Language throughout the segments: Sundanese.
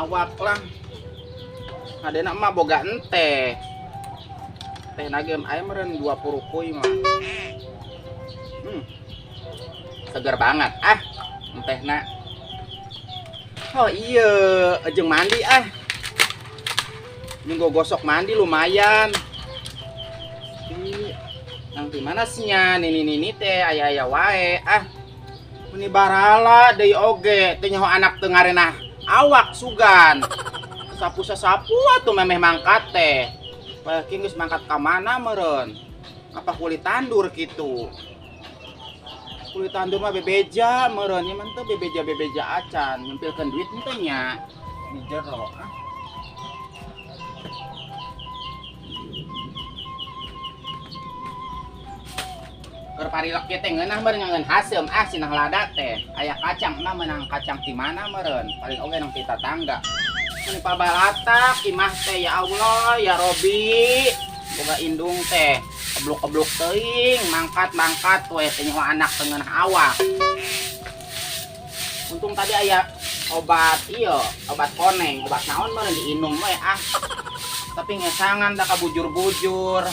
Awak lah. Adena mah boga enteh. Teh nage aya meureun 20 kuy mah. Seger banget ah entehna. Oh iya, jeung mandi ah. Jeung gosok mandi lumayan. Nang di mana sih nya nini-nini teh aya-aya wae ah. Meni barala deui oge teu nyaho anak teu ngarenah awak sugan. Sapu-sapu atuh memeh mangkat teh. Paking geus mangkat ka mana meureun? Apa kulit tandur kitu? Kulit tandur mah bebeja meureun, ieu mah teu bebeja-bebeja acan, nyempilkeun duit henteu nya. Di jero ah. Keur parilek kieu teh ngeunah meureun ngangeun haseum ah sinah lada teh. Aya kacang mah meunang kacang ti mana meureun? Paling oge nang ti tatangga. Meni pabalatak imah teh ya Allah ya Robi. Boga indung teh kebluk-kebluk teuing, mangkat-mangkat we teh nyaho anak teu ngeunah awak. Untung tadi aya obat ieu, obat koneng, obat naon meureun diinum we ah. Tapi ngesangan da kabujur-bujur.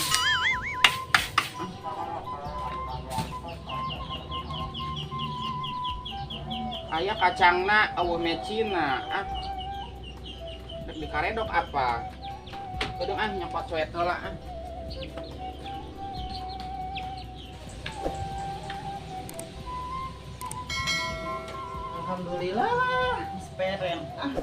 Aya kacangna eueuh mecina ah. Rek dikaredok apa? Kedeung ah nyopot cuet heula ah. Alhamdulillah, speren. Ah.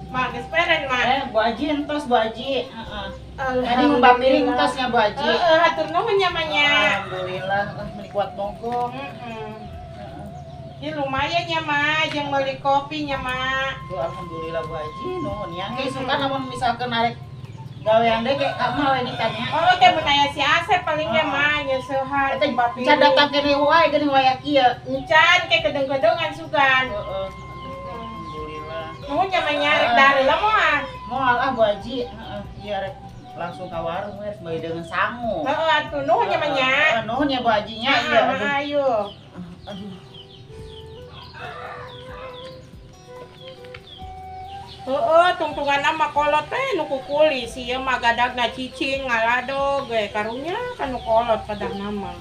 Mak, geus peren, Mak. Bu Haji entos, Bu Haji. Heeh. Tadi ngumbah piring entos nya, Bu Haji. Heeh, hatur nuhun nya, Mak nya. Alhamdulillah, meuni kuat mogok. Heeh. Ini lumayan ya, Ma, jeung meuli kopi nya, Ma. Duh, alhamdulillah Bu Haji, nuhun ya. Ge suka lamun misalkan arek gawean deui ge ka mah we ditanya. Oh, teh mun aya si Asep paling ge mah nyeusehan Eta ngumbah can datang piring. keneh wae geuning waya kieu. Encan ke kedeng-kedengan sugan. Heeh. Alhamdulillah. Nuhun nya mah nya rek dari lah moal. Moal ah Bu Haji, heeh. Iya rek langsung ka warung we meuli deungeun sangu. Heeh atuh nuhun nya mah nya. Heeh, nuhun ya Bu Haji nya. Iya, aduh. Ayo. Aduh. Heeh, tungtungan mah kolot teh nu kukuli si ieu mah gadagna cicing ngaladog we karunya kan nu kolot padahna mah.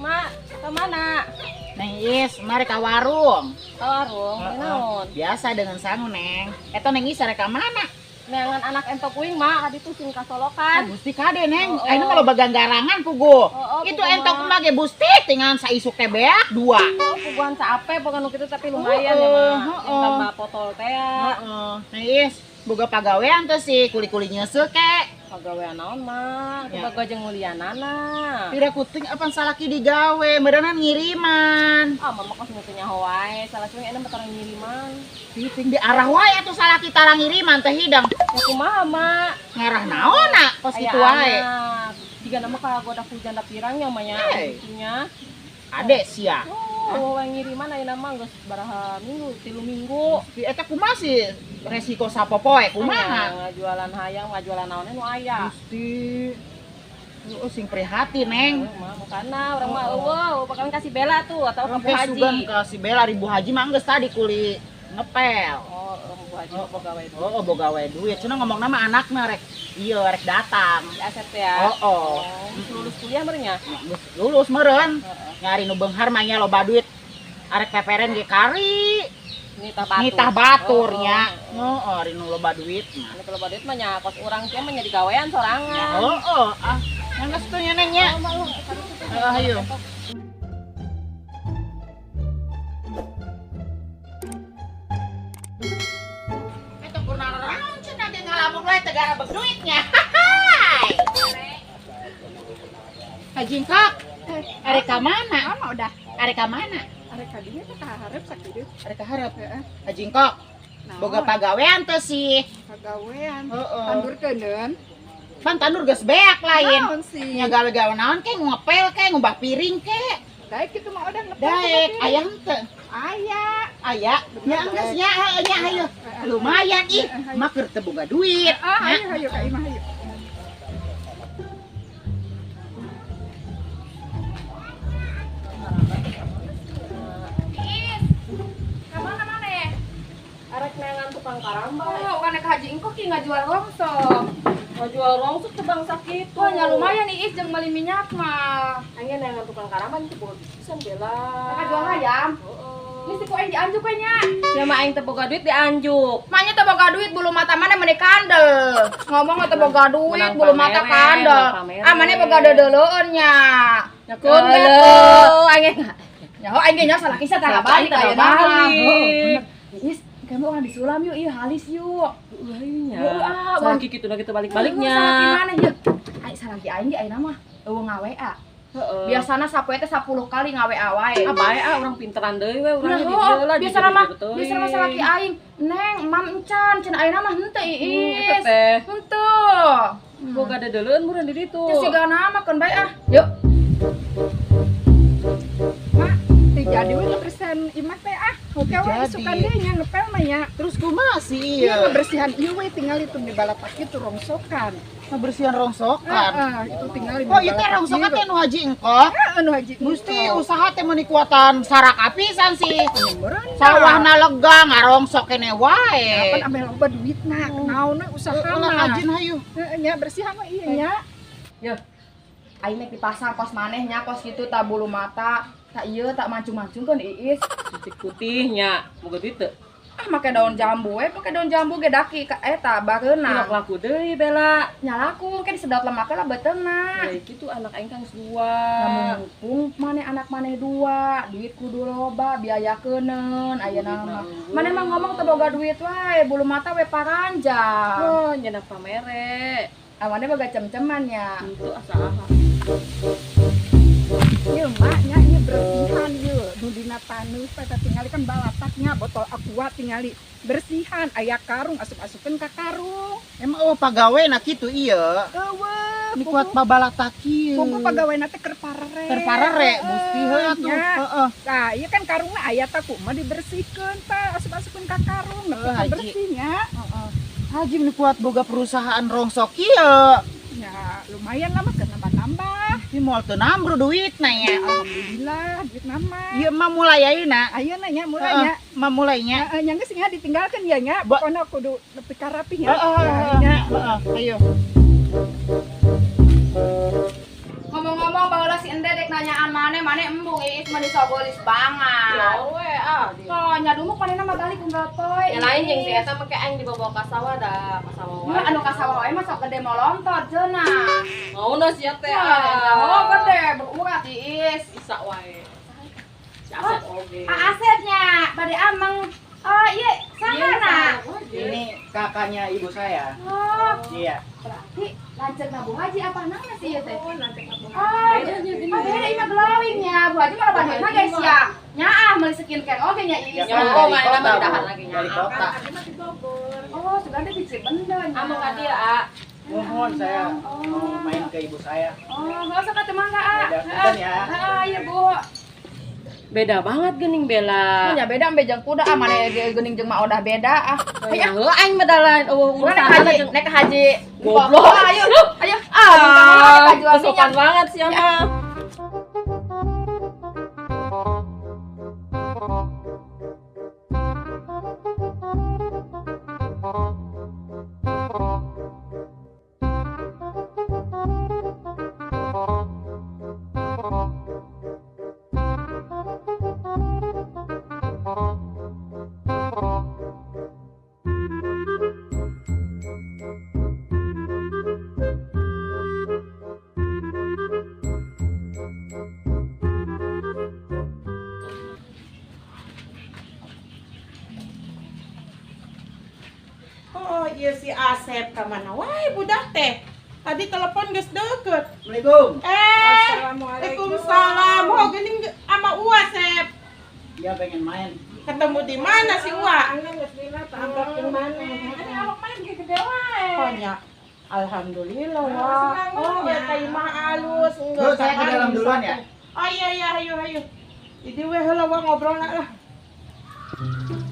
Mak, ke mana? Neng Is, mari ka warung. Ka warung, Heeh. naon? Biasa dengan sangu, Neng. Eta Neng Is arek ka mana? Neangan anak entok kuing, Mak, kaditu sing kasolokan. Ah, Gusti kade, Neng. Oh, oh. Ayeuna mah loba ganggarangan pugu. Oh, oh, Itu pugu, entok Mak. mah ge Gusti tingan saisuk teh beak dua. Oh, puguan saape pokoknya nu kitu tapi lumayan ya, Mak. Heeh, Yang tambah potol teh ya. Heeh. Neng Is, boga pagawean teh sih kuli-kuli nyeuseuh ke. Pagawean naon, Mak? Ya. Coba gua jeung mulianana. Pira kuting apa salaki digawe, meureunnan ngiriman. Ah, mama kos nu teu nyaho wae, salaki we enak tarang ngiriman. Piting di arah wae atuh salaki tarang ngiriman teh hidang. Ya kumaha, Mak? Ngarah naonna kos Aya kitu wae. anak. Jika nama kagoda ku janda pirang nya mah nya, Hey. itunya. Ade sia. Oh, yang ngiriman ayeuna mah geus baraha minggu, 3 minggu. Si eta kumaha sih resiko sapopoe kumaha? Ngajualan hayang, ngajualan naonnya nu aya. Gusti. Oh, sing prihatin, Neng. Heeh, mah makana urang mah eueuh, bakalan kasih Bella tuh atau ka Bu Oke, Haji. sugan ka si Bella ribu Haji mah geus tadi kuli ngepel. Oh, Bu Haji mah boga wae duit. Oh, oh, boga wae duit. Cenah ngomong nama anakna rek. Iya, rek datang. Si Asep teh ya. Oh, oh. Oh, geus lulus kuliah meureun nya? Geus lulus meureun. Heeh. Nyari nu beunghar mah nya loba duit. Arek peperen ge kari. Nitah batur. Nitah batur nya. Oh, oh, oh. Heeh, ari nu loba duit mah. Anu loba duit mah nya kos urang kieu mah nya digawean sorangan. Oh, oh, ah. Yang geus teu nya Neng nya. Oh, mah lu, eta Heeh, ayo. Eta kurang cenah ge ngalamun wae teh gara duitnya. Hai. Hajingkok. Arek ka mana? Ama udah. Arek ka mana? Arek ka dinya teh ka hareup sakieu. Arek ka hareup. Hajingkok. Naon? Boga pagawean teh sih. Pagawean. Heeh. Tandur keuneun. Pan tandur geus beak lain. Naon sih? Nya gawe-gawe naon ke ngepel ke ngumbah piring ke. Daek kitu mah udah ngepel. Daek, aya henteu. Aya. Aya, nya geus nya heueuh nya hayu. Lumayan ih, mah keur teu boga duit. Ah, hayu hayu ka imah hayu. Arek neangan tukang karamba. Oh, kan ka Haji Engko ki ngajual rongsok. Ngajual rongsok teh bangsa kitu. Oh, nya lumayan Iis jeung meuli minyak mah. Aing neangan tukang karamba itu boga pisan Bela. Ngajual hayam. Heeh. Geus ku aing dianjuk we nya. Sia mah aing teh boga duit dianjuk. Manya teh boga duit bulu mata mana meni kandel. Ngomong teh boga duit Menang bulu mata pamere, kandel. menang pamere. Ah mana boga deudeuleun nya. Nyakeun we tuh aing. Nyaho aing ge nya salah kisah tara Salah balik tara ayeuna mah. balik. Iis, kamu orang disulam yuk, iya halis yuk. Heeh nya. Heeh, ah, Salaki kitu na kitu balik-baliknya. Salah gimana yuk? Ai salah ki aing ge ayeuna mah eueuh nga-WA. Heeh. Biasana sapoe teh 10 kali nga-WA wae. Ah bae ah urang pinteran deui we urang Nah, di dieu lah. biasana mah biasana mah salaki aing, "Neng, mam encan, cenah ayeuna mah henteu Iis." Teh. Henteu. Boga dedeuleun meureun di ditu. Teu sigana mah keun bae ah. Yuk. Mak, teu jadi we ngebersihan imah teh ah. Oke we Jadi. isukan deui nya ngepel mah nya. Terus kumaha sih Iya ieu? ngebersihan ieu we tinggal itu di balapak itu rongsokan. Ngebersihan rongsokan. Heeh, itu tinggal di Oh, ieu teh rongsokan teh nu Haji Engko. Heeh, nu Haji. Gusti usaha teh meuni kuatan sarak apisan sih. Meureun. Sawahna lega ngarongsok kene wae. Kapan ameh loba duitna, naon we usaha Heeh, mah. rajin hayu. Heeh, nya bersihan we ieu nya. Aing nek di pasar kos maneh nya kos kitu tak bulu mata, tak ieu tak mancung-mancungkeun Iis. Titik putihnya, boga duit teu? Ah make daun jambu we, make daun jambu ge daki ka eta bareuna. Cilok laku deui Bela. Nya laku ke disedot lemakna lah beuteungna. Ya kitu anak aing kan geus dua. Nah, mumpung maneh anak maneh dua, duit kudu loba, biaya keuneun ayeuna mah. Maneh mah ngomong teu boga duit wae, bulu mata we paranjang. Oh, nyenak pamere. Ah maneh boga cem-ceman nya. Itu asa aha. Ieu mak nya ieu bersihan ieu nu dina taneuh teh tingali kan balataknya botol aqua tingali bersihan aya karung asup-asupkeun ka karung. Emang eueuh pagawe na kitu ieu. Eueuh, Ini kuat pabalatak ieu. Pugu pagawena teh keur parere. Keur parere Gusti heuh atuh. Nya. Heeh. Tah, ieu kan karungna aya tah kumaha dibersihkeun tah asup-asupkeun ka karung nepi Heuh, ka Haji. bersihnya. Haji meni kuat boga perusahaan rongsok ieu. Ya, lumayan lah mah keur nambah-nambah. Ini moal teu nambru duitna nya. Alhamdulillah duit nama. Ieu mah mulai ayeuna. Ayeuna nya mulai nya. Mah mulainya. Heeh, nya geus nya ditinggalkeun ya nya. Ba- Pokona kudu nepi ka rapih nya. Heeh, Ya, nya. heeh, ayo. Ngomong-ngomong baheula si Ende dek nanyaan maneh, maneh embung Iis mah disogolis banget. Ya we ah. Oh, nya dumuk manehna mah balik unggal poe. Ya lain jeung si eta make aing dibawa ka sawah da, ka sawah Mah wae. anu ka sawah wae mah sok gede molontot cenah. Mauna sia teh Oh, ah. gede berurat Iis. Isa wae. Si Asep oge. Ah, Asepnya, bade ameng. Oh, iya, sahana. Ini kakaknya ibu saya. Oh, Iya. berarti lanceukna Bu Haji apa namanya sih ieu teh? Oh, lanceukna Bu Haji. Oh, Beda nya gini. ah, beda ieu mah glowing nya. Bu Haji mah loba duitna guys ya. Nyaah meuli skincare oge nya Iis. Ya Ya, kan oh, dari main kota, lama Bu. didahan lagi nya. Dari kota. Abi mah di Bogor. Oh, sugan teh di Cibenda nya. Ameng ka dieu ah. Mohon saya mau main ke ibu saya. Oh, enggak usah kata mangga ah. Beda, punten ya. Heeh, iya Bu. Beda banget geuning Bela. Nya beda ambe jeung kuda ah mana ge geuning jeung mah udah beda ah. Ya heuh aing mah da lain eueuh Urang naik urusan haji, jeung naik haji. Goblok. Oh, ayo, ayo. Ah, jual sopan minyak. banget sih mah. Oh, iya si Asep ka mana wae budak teh. Tadi telepon geus deket. Assalamualaikum. Eh, Waalaikumsalam. Oh, geuning ama Uwa, Sep. Dia pengen main. Ketemu di mana si Uwa? Angin geus dina tangkap jeung maneh. Ini awak main ge gede wae. Oh, nya. Alhamdulillah, Wak. Oh, eta imah alus. Bu, saya ke dalam duluan ya. Oh iya hayu hayu. Jadi we heula wa ngobrol lah.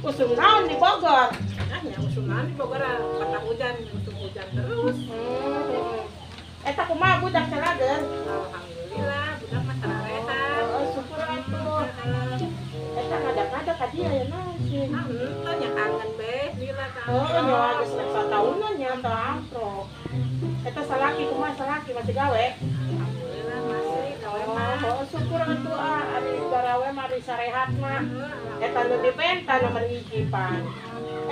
Usum naon di Bogor? Ah nya usum naon di Bogor patah hujan, usum hujan terus. Eta kumaha budak calager? Alhamdulillah budak mah sararehat. Oh syukur atuh. Eta ngadak-ngadak ka dieu ya naon sih? Ah henteu nya kangen be lila ka. Oh nya geus sataunan nya teu amprok. Eta salaki kumaha salaki masih gawe? Alhamdulillah masih gawe mah. Oh syukur atuh ah ari garawe mah ari sarehat mah. Eta nu dipenta nomor 1 pan.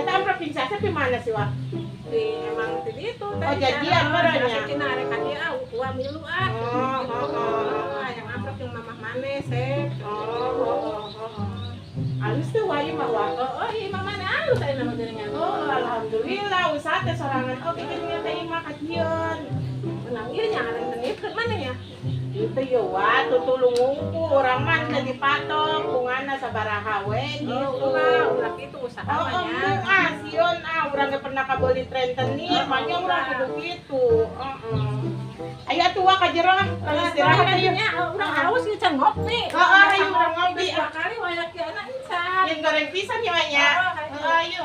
Eta amprok pincasnya di mana sih wah? Di emang di ditu tadi. Oh jadian baranya. Cina arek ka dieu ah uwa milu ah. Oh, yang amprok yang mamah maneh sep. Oh. Alus teh wae mah wah. Oh iya mamah maneh alus ayeuna mah geuningan. Oh alhamdulillah usaha teh sorangan oke geuningan teh imah ka dieun. Menang ieu nya rentenikeun mana nya? Itu ya wah tutulung ngungku orang mah teu dipatok bungana sabaraha we gitu. Ulah ulah kitu usaha mah nya. Oh embung ah sieun ah urang ge pernah kabeuli rentenir mah nya urang kudu kitu. Heeh. Ayo atuh wa ka jero ah istirahat ieu nya urang haus ieu can ngopi. Heeh ayo urang ngopi dua kali wayak kieu anak encan. Yang goreng pisan ya nya. Heeh ayo.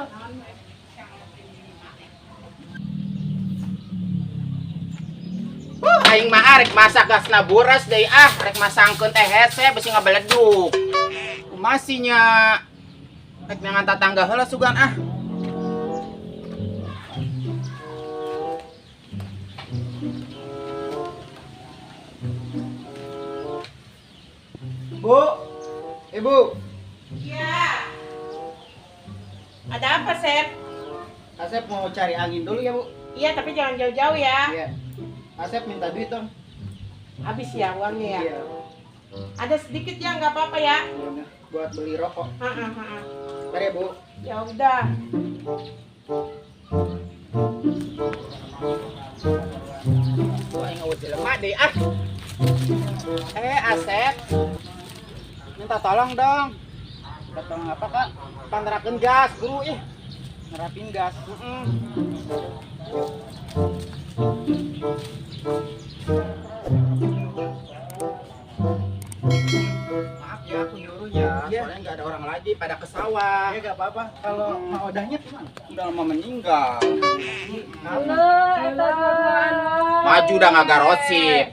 Aing mah rek masak gasna buras deui ah, rek masangkeun teh hese besi ngabeleduk. Kumaha nya? Rek neangan tatangga heula sugan ah. Bu, Ibu. Iya. Ada apa, Sep? Asep mau cari angin dulu ya, Bu. Iya, tapi jangan jauh-jauh ya. Iya. Asep minta duit dong. Habis ya uangnya ya? Iya. Ada sedikit ya, nggak apa-apa ya? Iya, buat beli rokok. Heeh. Bentar ya, Bu. Ya udah. Aing eueuh jelema deui ah. Asep. Minta tolong dong. Minta tolong apa, Kak? Panerakeun gas, guru ih. Nerapin gas. Heeh. Maaf ya aku nyuruh ya, soalnya nggak ada orang lagi pada ke sawah. Ya nggak apa-apa. Kalau Mak Odahnya gimana? Udah mau meninggal. Halo, maju udah nggak garosip.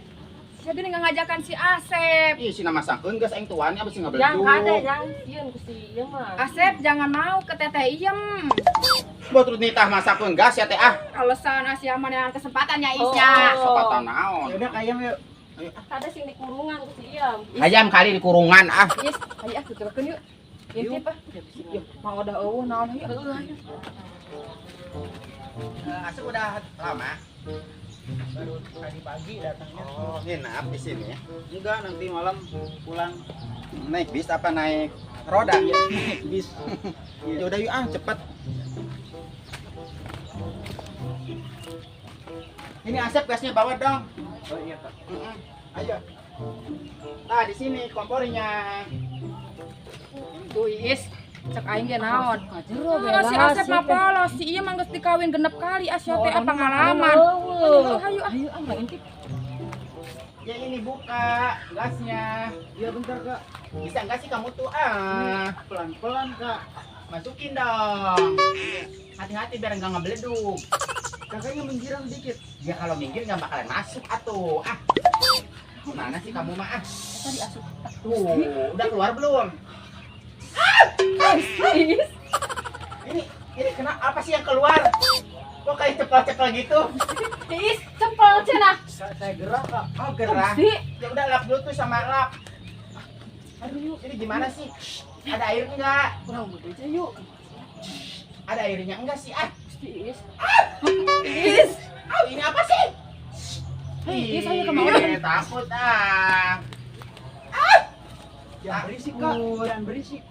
Saya gini nggak ngajakan si Asep. Ih, si nama sangkeun geus aing tuannya abis ngabeleduk. Yang ada yang sieun ku si ieu mah. Asep jangan mau ke teteh Iem. Buat nitah masakeun gas ya teh ah. Alasan Asia mana yang kesempatan ya Isya. Kesempatan naon? Ya udah ayam yuk. Ayo. Ada sing di kurungan ku si Iem. Hayam kali di kurungan ah. Is, ayo ah tuturkeun yuk. Intip ah. Mau udah eueuh naon yuk. Asep udah lama. Baru tadi pagi datangnya. Oh, nginap di sini? Enggak, nanti malam pulang. Naik bis apa naik roda? Iya, naik bis. Ya udah yuk ah, cepet. Ini Asep gasnya bawa dong. Oh iya, Kak. Ayo. Nah, di sini kompornya. Tuh, Is. Cek aing ge naon? Si Asep mah polos, si ieu mah geus dikawin 6 kali, Asya teh pengalaman. Ayo ah, ayo ah, intip. Ya ini buka gasnya. Iya bentar, Kak. Bisa enggak sih kamu tuh ah? Pelan-pelan, Kak. Masukin dong. Hati-hati biar enggak ngebeleduk. Kakaknya minggirang dikit. Ya kalau minggir nggak bakalan masuk atuh. Ah. Mana sih kamu mah ah? Tadi asup. Tuh, udah keluar belum? Ini kena apa sih yang keluar? Kok kayak cepel-cepel gitu? Is, cepel cenah. Saya gerah, Kak. Oh, gerah. Ya udah lap dulu tuh sama lap. Aduh, ini gimana sih? Ada air enggak? Kurang aja yuk. Ada airnya enggak sih? Ah. Is. Is. Ah, ini apa sih? Hei, Is, ayo kemana? Takut ah. Ah. Jangan berisik, Kak. Jangan berisik.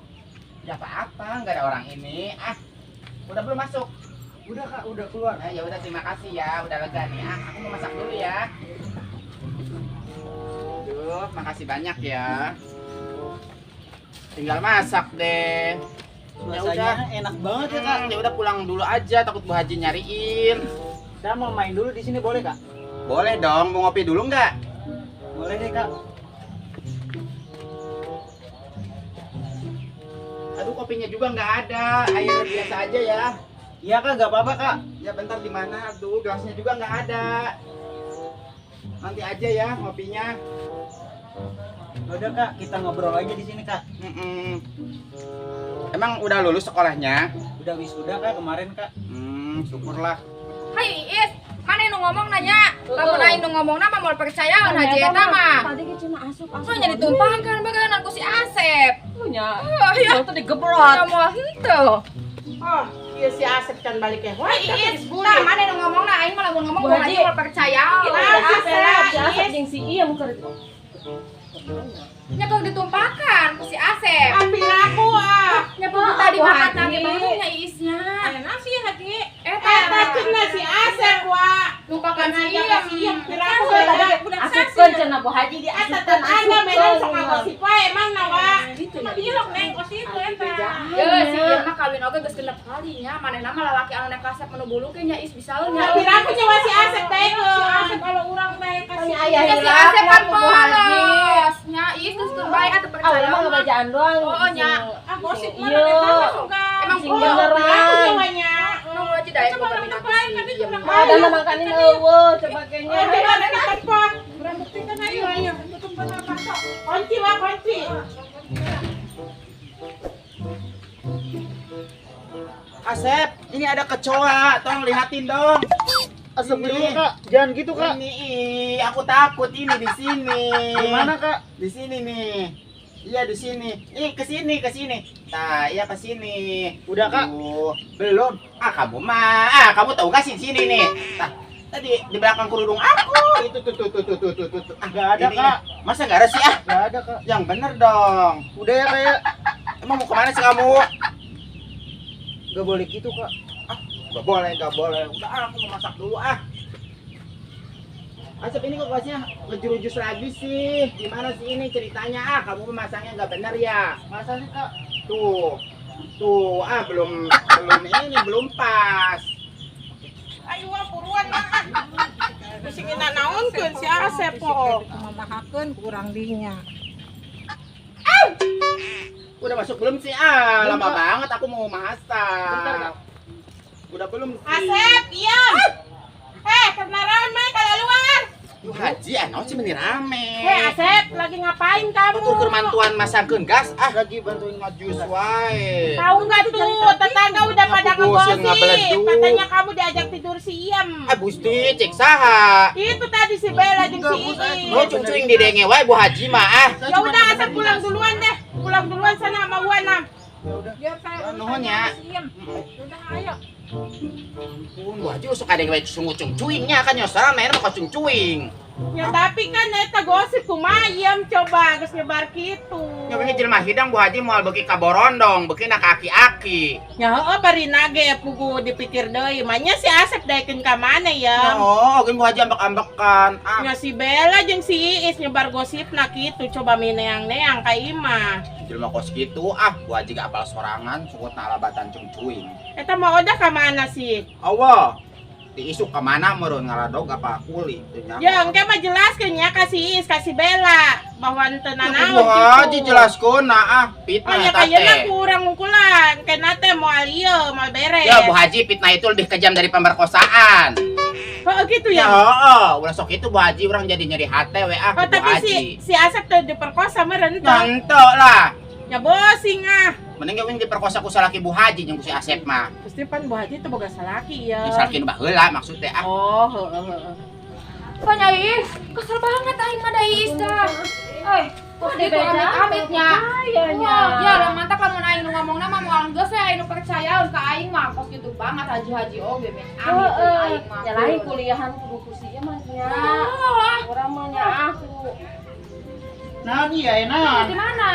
Ya apa-apa, nggak ada orang ini. Ah, udah belum masuk? Udah, Kak, udah keluar. Nah, ya udah terima kasih ya, udah lega nih. Ah, aku mau masak dulu ya. Duh, makasih banyak ya. Tinggal masak deh. Ya udah, enak banget ya, Kak. Ya udah pulang dulu aja, takut Bu Haji nyariin. Saya mau main dulu di sini boleh, Kak? Boleh dong, mau ngopi dulu nggak? Boleh deh, Kak. kopinya juga nggak ada. Air biasa aja ya. Iya Kak, nggak apa-apa Kak. Ya bentar di mana tuh gelasnya juga nggak ada. Nanti aja ya ngopinya. Udah Kak, kita ngobrol aja di sini Kak. Emang udah lulus sekolahnya? Udah wisuda Kak kemarin Kak. Syukurlah. Hai Iis, mana nu ngomong nanya? Lamun aing nu ngomongna mah moal percaya haji eta mah. Tadi ge cuma asup-asup. Oh nya ditumpahkan bagaimana ku si Asep. Nya. Oh, iya. Itu digebrot. Ya moal henteu. Oh, ieu si Asep can balik ya. Wah, Iis, tah mana nu ngomongna aing mah lamun ngomong Bu moal Haji. moal percaya. Si Bella, si Asep jeung si Iem keur. Nya kau ditumpahkan ku si Asep. Ambil aku ah. Nya pugu tadi Bu makan Haji. nage barunya Iisnya. Aya nasi Haji. Eta Eta cenah si Asep wa. numpakan si Ngajak Iem. si Iem piraku budak Asupkeun cenah Bu Haji Eta diasupkeun. tetangga medan sok ngagosip wae emang na wa. Cuma bilok neng gosip eta. Ya si Iem mah kawin oge geus genep kali nya, manehna mah lalaki anu nek kasep menu bulu ge nya Is bisa nya. Piraku nyawa si Asep teh. Si Asep kalau urang teh kasih Aya Ya si Asep kan polos. Nya Is geus keun bae atuh Ah, percaya urang mah mah. ngebacaan doang. Oh, nya. Ah gosip mah Iya. eta mah suka. Emang Sing polos. beneran. Piraku nyawanya. Nu aja daek Coba boga orang minat lain si tadi Iem. orang Ah, dan makanin eueuh sebagainya. Oh, coba nanti telepon. Urang buktikan ayo ayo. Kunci wa kunci. Asep, ini ada kecoa, tolong lihatin dong. Astagfirullah Kak, jangan gitu Kak. Ini, ih, aku takut ini di sini. Di mana Kak? Di sini nih. Iya di sini. Ih, ke sini, ke sini. Nah, iya ke sini. Udah, Kak? Aduh, belum. Ah, kamu mah. Ah, kamu tahu gak sih di sini nih? Nah, tadi di belakang kerudung aku. Itu tuh tuh tuh tuh tuh tuh tuh. tuh. Ah, Nggak ada, ini, Kak. ini. Masa nggak ada sih ah? Nggak ada Kak. Yang bener dong. Udah ya Kak ya. Emang mau kemana sih kamu? Nggak boleh gitu Kak. Gak boleh, gak boleh. Udah, ah, aku mau masak dulu ah. Asep ini kok gelasnya ngejerujus lagi sih. Gimana sih ini ceritanya ah? Kamu memasangnya nggak benar ya? Masa sih Kak? Tuh, tuh ah belum ini belum pas. Ayo wa buruan mah. Pusingin naonkeun si Asep po. Mamahakeun kurang dinya. Udah masuk belum sih ah? Belum, Lama Kak. banget aku mau masak. Bentar, Kak. Udah belum sih? Asep, iya. Eh, kenaraan mah kalau luar. Yuh, Haji, ah, naon sih meni rame. Hei Asep, lagi ngapain kamu? Tuh keur mantuan masakeun gas ah. Lagi bantuin Ngajus wae. Tahu nggak tuh, tetangga udah pada Aku bosen ngegosip. ngabeleduk. Katanya kamu diajak tidur si Iem. Ah Gusti, cek saha. Itu tadi si Bella jeung si Enggak, Bu, saya Iis. cuma Oh, cungcuing di denge wae Bu Haji mah ah. Saya Ya cuma udah Asep nemenin pulang gas. duluan deh. Pulang duluan sana sama Wan am. Ya udah. Biar saya Ya, nuhun ya. si Iem. Udah ayo. Ampun, Bu Haji usuk ada yang sungguh cungcuingnya kan nyosaran main mah cungcuing. Ya tapi kan eta gosip kumaha Iem coba geus nyebar kitu. Nya we jelema hidang Bu Haji moal beuki ka borondong, beuki na ka aki-aki. Ya heueuh bari nage pugu dipikir deui. Manya si Asep daekeun ka mana ya? Oh, oge Bu Haji ambek-ambekan. Ah, Ya si Bella jeung si Iis nyebar gosipna kitu coba mineang-neang ka imah. jelema kos kitu ah, Bu Haji gak apal sorangan, sukutna alabatan cungcuing. Eta mah odah ka mana sih? Awa, diisuk ka mana meureun ngaradog apa kuli teu nyaho. Ya engke mah jelaskeun ya ka si Iis ka si Bella bahwa henteu Ya, nanaon Bu Haji gitu. jelaskeun nah ah, Oh fitnah ya eta kayaknya teh. kurang ungkulan, kena teh moal ieu, moal beres. Ya Bu Haji, fitnah itu lebih kejam dari pemerkosaan. Oh gitu Ya, ya. heeh, ulah sok itu Bu Haji urang jadi nyeri hate we ah Oh Bu tapi Haji. si Asep teh diperkosa meureun teh. Nontok lah. Ya bosing ah. Mending ge diperkosa ku salaki Bu Haji jeung ku si Asep mah. Pasti pan Bu Haji teh boga salaki ya. Jeung salaki nu baheula maksud teh ah. Oh, heeh heeh. Pokoknya Iis, kesel banget aing mah da Iis dah. Eh, kok Kok gitu amit-amitnya. Iya nya. Ya lah mantap lamun aing nu ngomongna mah moal geus we aing nu percaya ka aing mah kos gitu banget haji-haji oge men. Amit Heeh. aing mah. Ya lain kuliahan kudu ku si ieu mah nya. Ah, Urang mah nya aku. Nah, iya enak. Di mana?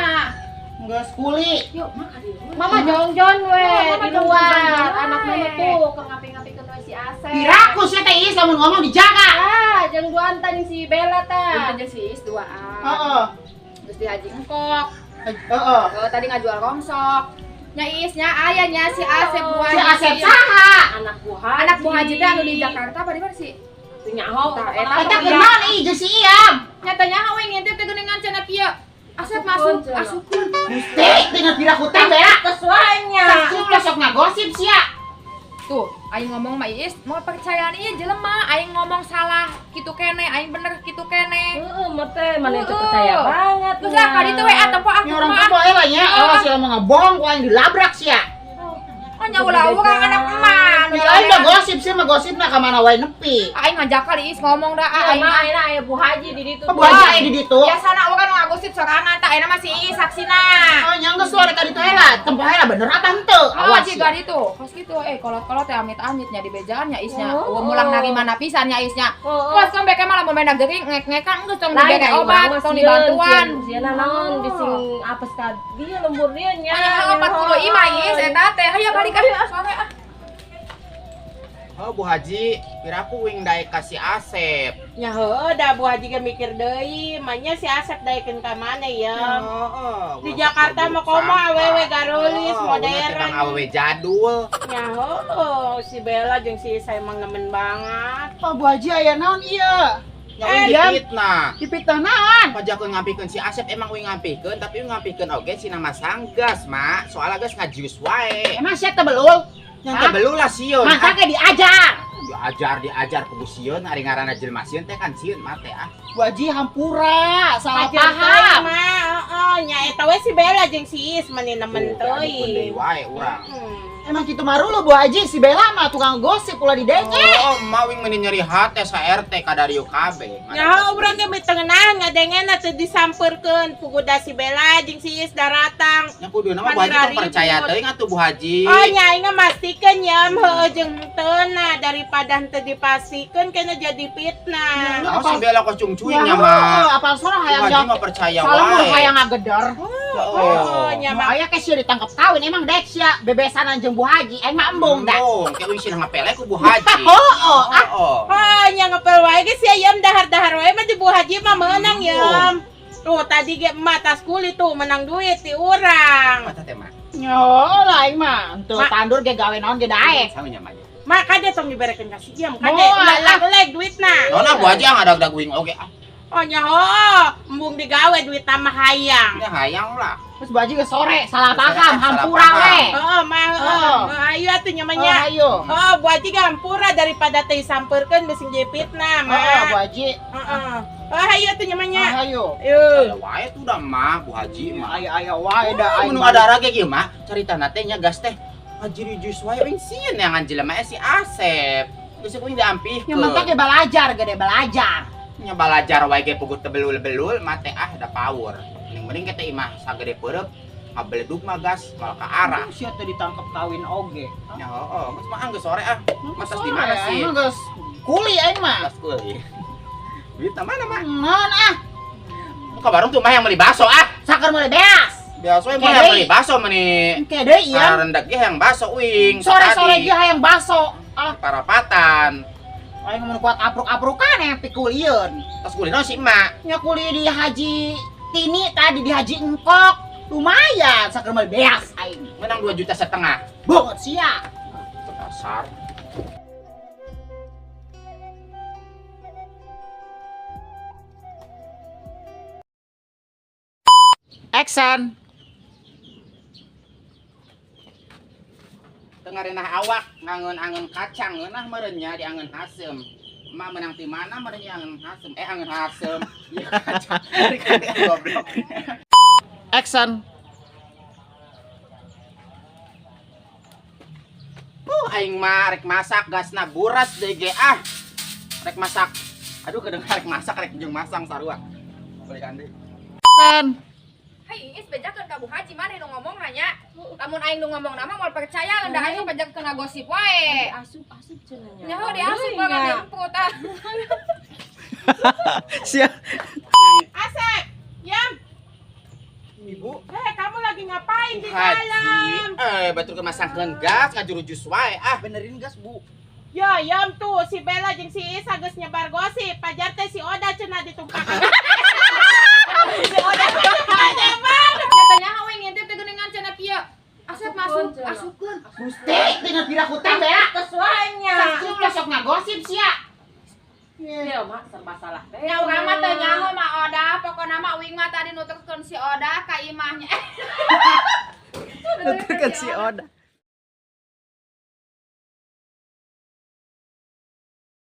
Nggak sekuli. Yuk, mah ka dieu. Mama jongjon we Oh, Mama di luar. jongjon Anak we. mama tuh keur ngapi-ngapikeun we si Asep. Piraku sia teh Iis lamun ngomong dijaga. Ah, jeung duaan tah jeung si Bella tah. Punten jeung si Iis duaan. Heeh. Terus di Haji Engkok. Heeh. Oh, tadi ngajual rongsok. Nya Iis nya aya nya si Asep Bu Si Haji. Asep saha? Anak Bu Haji. Anak Bu Haji teh anu di Jakarta apa di mana sih? Teu nyaho. Tah, eta Eta kenal ih jeung si Iam. Nyatanya we ngintip teh geuningan cenah kieu. Asep masuk, asupkeun. Gusti, tinggal pirakutan Bella. Kesuanya. Saksi sok ngagosip sia. Tuh, aing ngomong mah Iis, mau percayaan ieu jelema, aing ngomong salah kitu kene, aing bener kitu kene. Heeh, mah teh mana teu percaya banget. Terus lah kali itu we tempo aku Nya orang mah. tua lah nya, awas sia mah ngebohong ku aing dilabrak sia. Oh nya ulah urang anak emak. Nya lain mah gosip sih mah gosipna ka mana wae nepi. Aing ngajak kali Iis ngomong dah, Aing aing mah ayeuna aya Bu Haji di ditu. Bu Haji aya di ditu. Biasana urang nu ngagosip sorangan tah ayeuna mah si Iis saksina. Oh nya geus suara ka ditu heula, tempo heula bener apa henteu? Awas jiga ditu. Kos kitu kolot-kolot teh amit-amitnya di bejaannya Isnya. Eueuh mulang narima pisan nya Isnya. Kos kan beke mah lamun main gering ngek-ngekan geus tong dibere obat, tong dibantuan. Sieuna naon bising apes ka dieu lembur dieu nya. Nya 45 Is eta teh. Hayu balik ah sore ah. Oh Bu Haji, piraku wing daek ka si Asep. Nya heueuh da Bu Haji ge mikir deui, manya si Asep daekeun ka mana ya? Heeh. Di Jakarta mah komo awewe garulis modern. Awewe jadul. Nya heueuh si Bella jeung si Isa emang nemen banget. Oh Bu Haji aya naon ieu? Nya wing dipitnah. Dipitnah naon? Pajakeun ngampikeun si Asep emang wing ngampikeun, tapi wing ngampikeun oge sina masang gas, Mak. Soalnya gas ngajius wae. Emang sia teh belul? Yang teh belul lah sieun. Mangka ge diajar. Diajar kudu sieun ari ngaranna jelema sieun teh kan sieun mah teh ah. Bu Haji hampura, salah paham. Mah, heeh, nya eta we si Bella jeung si Is meni nemen teuing. Deui wae urang. Emang kitu marulu Bu Haji, si Bella mah tukang gosip ulah didenge. Oh, mah wing meni nyeri hate sa RT ka Dario kabeh. Nya urang ge mitengenahan ngadengena teu disampeurkeun puguda si Bella jeung si Is daratang. Nya kuduna mah Bu Haji tong percaya teuing atuh Bu Haji. Oh nya aing mastikeun nya heueuh jeung henteu na daripada henteu dipastikeun kena jadi fitnah. Nah, si Bella kos cungcuing nya mah. Apal sora hayang Bu Haji mah percaya wae. Soalnya hayang ngagedor. Oh, nya mah aya ke sia ditangkap kawin emang dek sia bebesanan jeung Bu Haji, aing mah embung da. Embung, ke wing sina ngapele ku Bu Haji. Heeh, ah. Oh, nya ngepel wae ge sia yam dahar-dahar wae mah di Bu Haji mah meunang yam. Tuh tadi ge emak tas kuli tuh menang duit ti urang. Mata teh mah. Nyo lah aing mah, henteu tandur ge gawe naon ge daek. Sami nya mah. Mak kade tong diberekeun ka si Yam, kade ulah duitna. Nona Bu Haji ngadag-dag wing oge ah. Oh nya heuh, embung digawe duit tambah hayang. Nya hayang lah. Terus Bu Haji ge sore salah paham, hampura we. Heeh, mah heeh. Ayo atuh nya mah nya. Ayo. Heeh, Bu Haji ge hampura daripada teh sampeurkeun bisi jadi fitnah mah. Heeh, Bu Haji. Heeh. Oh, ayo atuh nya mah nya. Ayo. Ayo. Aya wae tuh dah mah Bu Haji mah. Aya wae da aing. Mun ada ge kieu mah caritana teh nya gas teh ngajiri jus wae wing sieun yang jelema si Asep. Geus kuing diampihkeun. Nya mah ge balajar gede balajar. Nya balajar wae ge puguh tebelul-belul mah teh ah da power. Mending kita imah sagede peureub ngabeledug mah gas mal ka arah. Sia teh ditangkep kawin oge. Ya heeh, geus mah geus sore ah. Matas di mana sih? Emang geus kuli aing mah. Tas kuli. Duit mana mah? Naon ah? Muka barung tuh mah yang beli bakso ah. Saker meuli beas. Beas we mah yang beli bakso meni. Engke deui ieu. Rendak ge hayang bakso wing. Sore-sore ge hayang bakso. Ah, parapatan. Aing mun kuat apruk-aprukan yang pikulieun. Tas kuli naon si emak? Nya kuli di Haji Tini tadi di Haji Engkok. Lumayan saker meuli beas aing. Menang 2,5 juta. Banget sia. Dasar. Action. Tengarenah awak ngangeun-angeun kacang ngeunah meureun nya diangeun haseum. Emak menang ti mana meureun nya angeun haseum. Angeun haseum. Ieu kacang. Goblok. Action. Aing mah rek masak gasna buras deui ge ah. Rek masak. Aduh kedengar rek masak rek jeung masang sarua. Balikan deui. Action. Hai, Iis bejakeun ka Bu Haji maneh nu ngomong nanya. Lamun aing nu ngomong nama moal percaya da aing bejakeun gosip wae. Asup-asup cenah nya. Nya diasup banget diemput ah. Sia. Asep, Yam. Ibu. Kamu lagi ngapain di dalam? Batur kemasangkeun gas ngajurujus wae ah. Benerin gas, Bu. Ya, Yam tuh si Bella jeung si Isa geus nyebar gosip, pajar teh si Oda cenah ditumpakan. Si Oda nyebar. Nyatanya hawe ngintip teh geuningan cenah kieu. Asep masuk, asupkeun. Gusti, tinggal pirakutan Bella. Kesuanya. Saksi ulah sok ngagosip sia. Ieu mah serba salah teh. Nya urang mah teu nyaho Ma Odah, pokona mah uing mah tadi nuturkeun si Odah ka imahnya. Nuturkeun si Odah.